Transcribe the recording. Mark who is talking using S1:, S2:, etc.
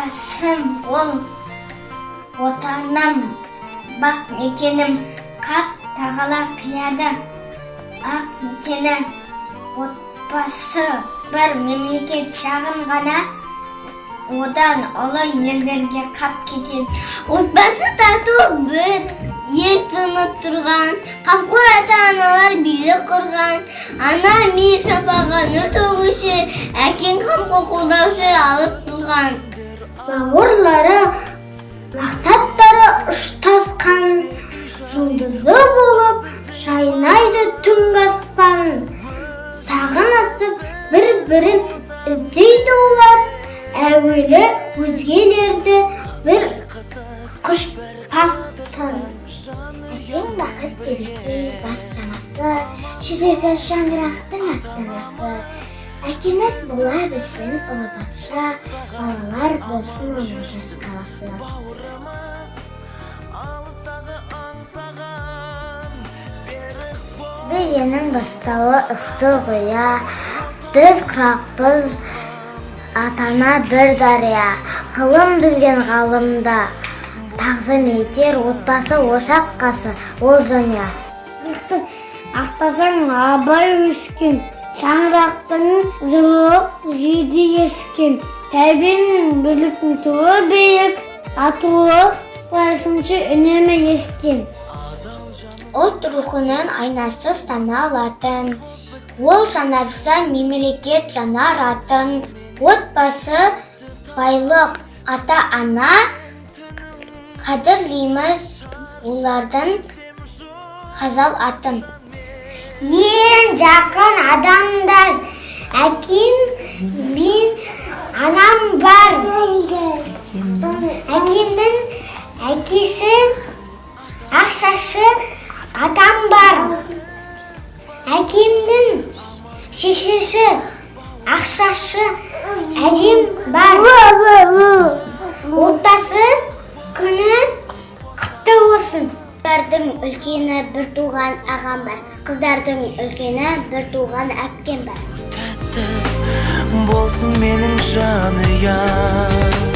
S1: Отбасым ол отаным, бақ мекенім, Хақ тағала қияды ақ некені. Отбасы бір мемлекет шағын ғана, одан ұлы елдерге қап кетеді.
S2: Отбасы тату, бір ел тұнып тұрған, қамқор ата-аналар билік құрған. Ана мейір шапағы, нұр төгуші, әкең қамқор, қолдаушы, алып тұрған.
S1: Бауырлары, мақсаттары ұштасқан, жұлдызы болып жайнайды түнгі аспан. Сағынысып, бір бірін іздейді олар әуелі, өзгелерді бір құшпастан.
S2: Әкең бақыт, береке бастамасы, жүрегі шаңырақтың астанасы. Әкеміз бола білсін ұлы патша, балалар болсын оның жас қаласы.
S3: Алыстағы аңсаған берік.
S2: Тәрбиенің бастауы ыстық ұя, біз құрақпыз атана бір дария. Ғылым білген ғалымда тағзым етер, отбасы ошақ қасы, ол жанұя.
S1: Ақтасаң Абай өскен, шаңырақтың жылылық желдей ескен. Тәрбиенің, бірліктің туы биік, татулық барсыншы үнемі естен.
S2: Ұлт рухының айнасы саналатын, ол жанарса, мемлекет жанаратын. Отбасы байлық, ата ана қадірлейміз олардың қазал атын.
S1: Ең жақын адамдар әкем мен анам бар. Әкемнің әкесі, ақшашы атам бар. Әкемнің шешесі, ақшашы әжем бар. Отбасы күні құтты болсын!
S2: Қыздардың үлкені бір туған ағам бар. Қыздардың үлкені бір туған әпкем бар.
S3: Тәтті болсын менің жанұям.